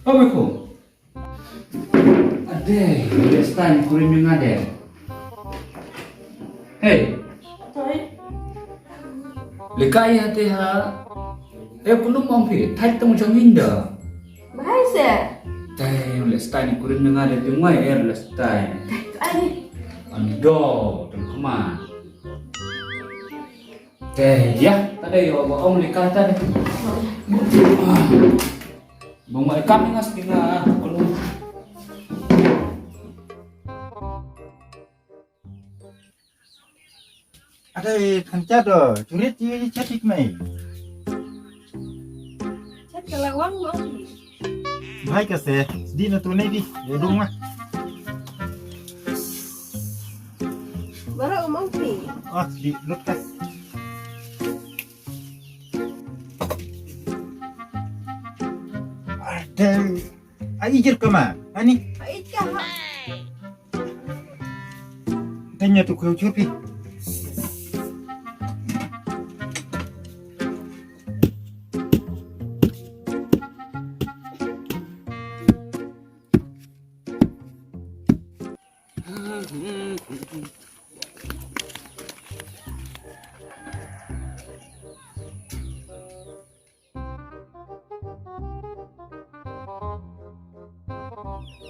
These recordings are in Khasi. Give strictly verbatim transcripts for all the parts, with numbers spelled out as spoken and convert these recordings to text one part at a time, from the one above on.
Kong Boi Khum. Ade, leh stai kurim ïa nga de. Hei. Toi. Leh kai ha te ha. Eh, Khnum, ong phi, thait tang jong ngi da. Bhai se. Te leh stai kurim ïa nga de, te ngai er leh stai. Ai. Ando, tang khma. Te ïa, ta de ïa ba ong leh kai ta de. Ba ma kam nga sting nga. Ade, kan cha do, churit ji chat ik mai. Chat ka la wang mo. Bhai ka se, di na tu nei di, ya dung ma. Baru umong pi. Oh, di lut ka. Ade, ai jer ka ma, ani. Ai ka ha. Tanya tu kau chur pi.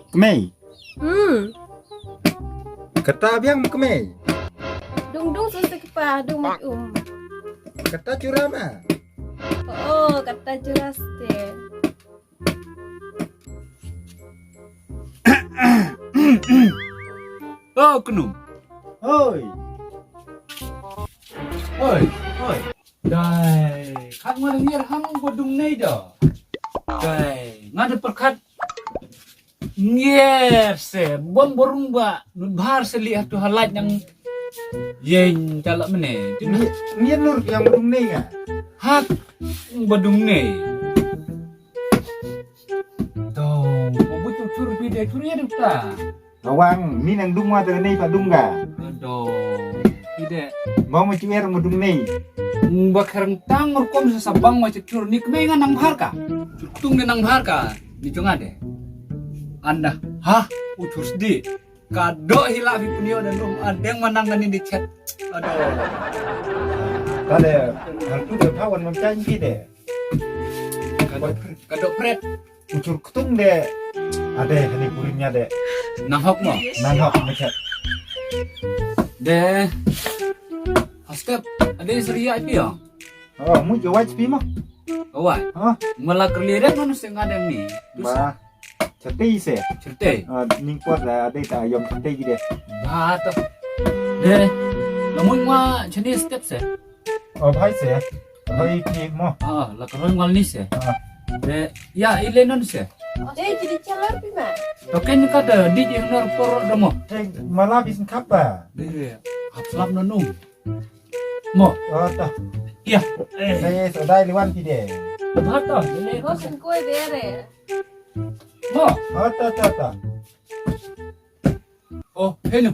Kmei. Hmm. Kata biang kmei. Dung dung sa sa kpa dung mat um. Kata chura ma. Oh, kata chura ste. Oh, Khnum. Hoi. Hoi, hoi. Dai, khat nga da ngiar hang ba dung nei da. Dai, nga da pyrkhat ngiar se, bom borung ba, nun bhar se li hatu halait nang yen chala mene. Ngiar, ngiar nur yang ba dung nei nga. Hak ba dung nei. Dong, ba bu chur chur pi de chur ya dukta. Awang, mi nang dung wa te nei pa dung ga. Aduh, tidak. Mau ma chuer ma dung nei. Ba kharang tang rukom sa sabang ma chur ni kmei nga nang bhar ka. Chutung ni nang bhar ka. Ni chunga de. Anda, ha, u chur sdi. Ka do hila pi punyo dan dum adeng manang ngani di chat. Aduh. Kade, hal tu de pawan mam chan ki de. Ka do pret. Ucur ktung de. Ade hani purim nya de. Nang hok mo. Nang hok macet. De. Hastep. Ade seria pi ya. Oh, mu jawaj pi mo. Awai. Hah? Mala kerli de non se ngadeng ni. Ba. Chate se. Chate. Ah, ning kuat la ade ta yom chate gi de. Ba to. De. Lamun wa chani step se. Oh, bhai se. Roi ki mo. Ah, la ka roi ngal ni se. Ah. De, ya, ile non se. Eh, jadi chalor pi ma. To ken ka de, di je nor por de mo. Te mala bis kapa. De, hap slap no num. Mo. Oh, ta. Ya. Eh. Eh, so dai liwan ki de. Ba to, ile. Ko sen koi bere. Mo. Oh, ta, ta, ta. Oh, henu.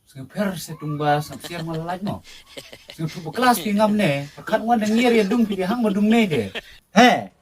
Sngewpher se tung ba sngewpher ma lait mo. Sngewpher ba klas ki ngam ne. Khat wan da ngiar ya dung ki hang ma dung ne de. He.